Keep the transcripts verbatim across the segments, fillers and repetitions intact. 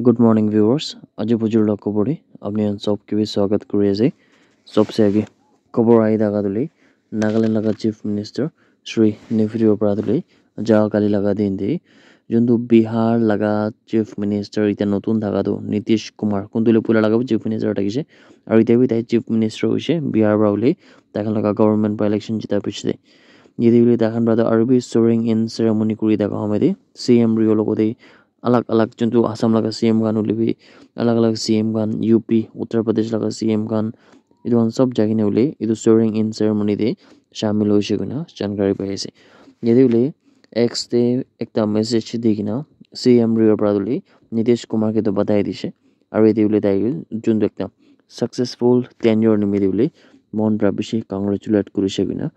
Good morning, viewers. Aji bujur la khobor te apni khan sob ke bi swagat kuri ase. Sobse age khobor ahi thaka tu le Nagaland laga Chief Minister Shri Neiphiu Rio para tu le aja kali laga din te juntu Bihar laga Chief Minister ite notun thaka tu Nitish Kumar, kuntu le pula laga bi Chief Minister thakise, aru ite bi tai Chief Minister hoise Bihar para hole tai khan laga government para election jita piche te. Yate hole tai khan para tu aru bi swearing in ceremony kuri thaka home te C M Rio logote alag alag juntu Assam laga C M khan hoile bi alag alag C M khan U P Uttar Pradesh laga C M khan etu khan sob jai kena hoile etu swearing in ceremony te shamil hoise koina jankari pai ase. Yate hoile X te ekta message di kena C M Rio para hoile Nitish Kumar ke tu batai dise, aru yate hoile tai juntu ekta successful tenure nimite hoile mon para bishi congratulate kurise koina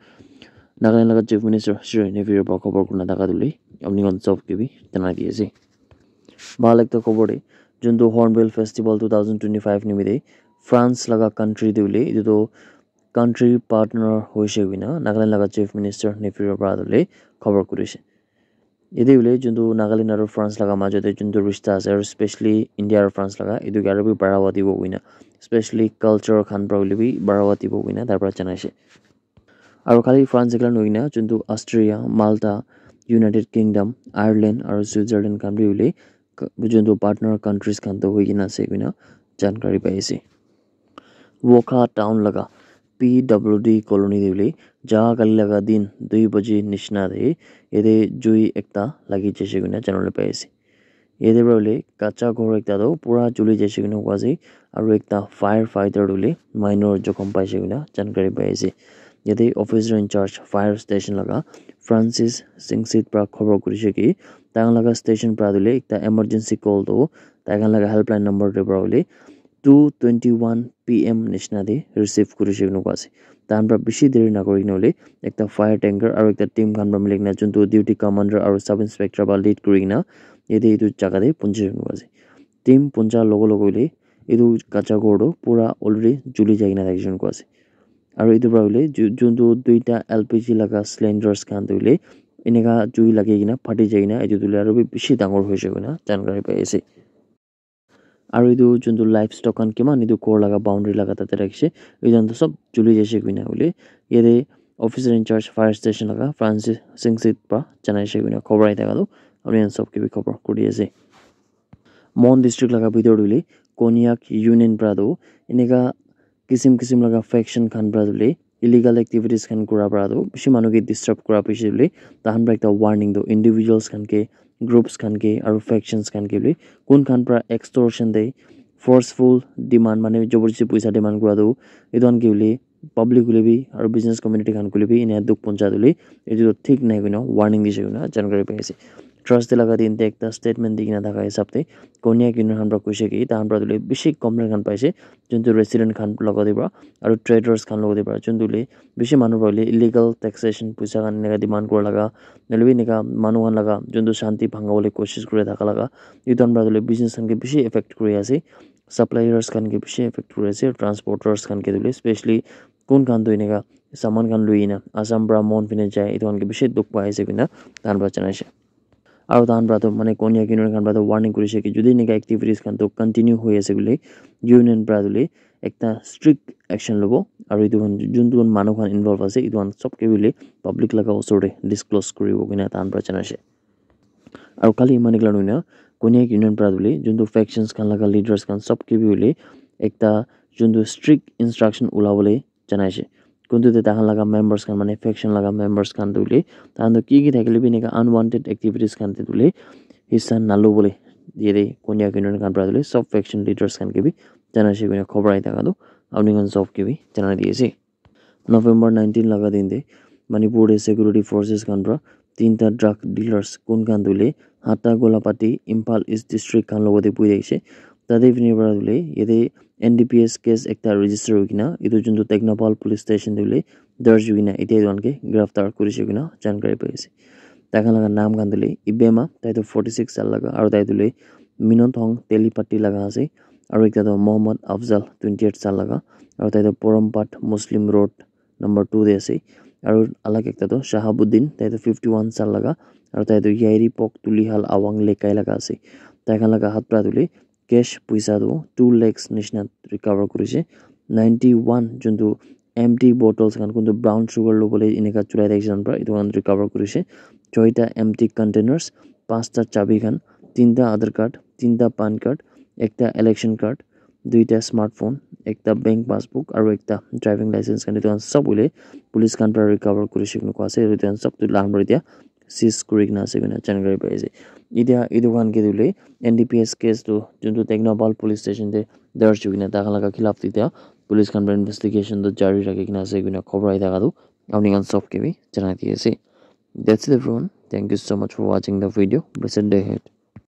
Nagaland laga Chief Minister Shri Neiphiu Rio para khobor kurina thaka tu le apni khan sob ke bi janai di ase. Bhal ekta khobor de juntu Hornbill Festival two thousand twenty-five nimite France laga country te hoile etu tu country partner hoise koina Nagaland laga Chief Minister Neiphiu Rio para tu le khobor kurise. Yate hoile juntu Nagaland aru France laga majot te juntu rishta ase aru specially India aru France laga etu ke aru bi barawa dibo koina specially culture khan para hoile bi barawa dibo koina tar para janaise. Aru khali France ekla nohoi kena juntu Austria, Malta, United Kingdom, Ireland aru Switzerland khan bi hoile juntu partner countries khan toh hoi kena ase koina jankari pai ase. Wokha town laga P W D colony te hoile ja kali laga din dui baji nishina te yate jui ekta lagi jaise koina janabole pai ase. Yate para hoile kacha ghor ekta toh pura juli jaise koina koi ase aru ekta fire fighter tu hoile minor jokhom paise koina jankari pai ase. Yate officer in charge fire station laga Francis Singsit para khobor kurise ki tai khan laga station para tu hoile ekta emergency call toh tai khan laga helpline number te para hoile two twenty one P M nishina te receive kurise koina koi ase. Tai khan para bishi deri na kuri kena hoile ekta fire tanker aru ekta team khan para mili kena juntu duty commander aru sub inspector para lead kuri kena yate etu jaga te punchi kena ase. Team puncha logo logo hoile etu kacha ghor toh pura already juli jai kena thakise koina koi ase. Aru etu para hoile ju- juntu duita L P G laga cylinders khan tu hoile eneka jui lagi kena phati jai kena etu tu hoile aru bi bishi dangor hoise koina jankari pai ase. Aru etu juntu livestock khan kiman etu ghor laga boundary laga tate rakhise etu khan toh sob juli jaise koina hoile yate officer in charge fire station laga Francis Singsit para janaise koina khobor ahi thaka toh apni khan sob ke bi khobor kuri ase. Mon district laga bhitor te hoile Konyak Union para toh eneka kisim kisim laga faction khan para tu hoile illegal activities khan kura para tu bishi manu ke disturb kura piche hoile tai khan para ekta warning tu individuals khan ke, groups khan ke aru factions khan ke hoile kun khan para extortion te forceful demand mane jabardasti poisa demand kura tu etu khan ke hoile public hoile bi aru business community khan koile bi ena dukh puncha tu hoile etu tu thik nai koina warning dise koina jankari pai ase. Thursday laga din te ekta statement di kena thaka hisab te Konyak Union khan para koise ki tai khan para tu hoile bishi complaint khan paise juntu resident khan logot te para aru traders khan logot te para juntu hoile bishi manu para hoile illegal taxation poisa khan eneka demand kura laga nohoile bi eneka manu khan laga juntu shanti bhanga bole koshish kuri thaka laga etu khan para tu hoile business khan ke bishi affect kuri ase, suppliers khan ke bishi affect kuri ase, transporters khan ke tu hoile specially kun khan tu eneka saman khan lui kena Assam para mon phine jai etu khan ke bishi dukh pai ase koina tai khan para janaise. Aru tai khan para tu mane Konyak Union khan para tu warning kurise ki jodi eneka activities khan tu continue hoi ase koile union para tu hoile ekta strict action lobo aru etu khan juntu khan manu khan involve ase etu khan sob ke hoile public laga osor te disclose kuribo koina tai khan para janaise. Aru khali eman ekla nohoi na Konyak Union para tu hoile juntu factions khan laga leaders khan sob ke bi hoile ekta juntu strict instruction ulabole janaise. Kuntu te tai khan laga members khan mane faction laga members khan tu hoile tai khan tu ki ki thakile bi eneka unwanted activities khan te tu hoile hissa nalobole yate Konyak Union khan para tu hoile sob faction leaders khan ke bi janaise koina khobor ahi thaka tu apni khan sob ke bi janai di ase. November nineteen laga din te Manipur te security forces khan para tinta drug dealers kun khan tu hoile Hatta Golapati Imphal East district khan logot te bui thakise. Tate phine para tu hoile yate N D P S case ekta register hoi kena etu juntu Tengnoupal police station te hoile darj hoi kena etia etu khan ke giraftar kurise koina jankari pai ase. Tai khan laga naam khan tu hoile Ibema, tai tu forty six saal laga aru tai tu hoile Minothong Telipatti laga ase aru ekta tu Mohammad Afzal twenty eight saal laga aru tai tu Porompat Muslim Road number two te ase aru alag ekta tu Shahabuddin tai tu fifty one saal laga aru tai tu Yairi Pok Tulihal Awang Lekai laga ase. Tai khan laga hath para tu hoile cash puisa tu two lakhs nishina recover kurishe. Ninety one juntu empty bottles khan kuntu brown sugar lobole enika chulai thakishe khan pra etu khan recover kurishe. Choita empty containers, pasta chabi khan, tinta Aadhaar card, tinta PAN card, ekta election card, duita smartphone, ekta bank passbook aru ekta driving license khan etu khan sob hoile police khan pra recover kurishe koina koa ase. Etu khan sob tu lam para etia seize kuri kena ase koina jankari pai ase. Etia etu khan ke tu hoile N D P S case tu juntu Tengnoupal police station te darj hoi kena tai khan laga khilaf te etia police khan para investigation tu jari rakhi kena ase koina khobor ahi thaka tu apni khan sob ke bi janai di ase. That's it everyone. Thank you so much for watching the video. Blessed day ahead.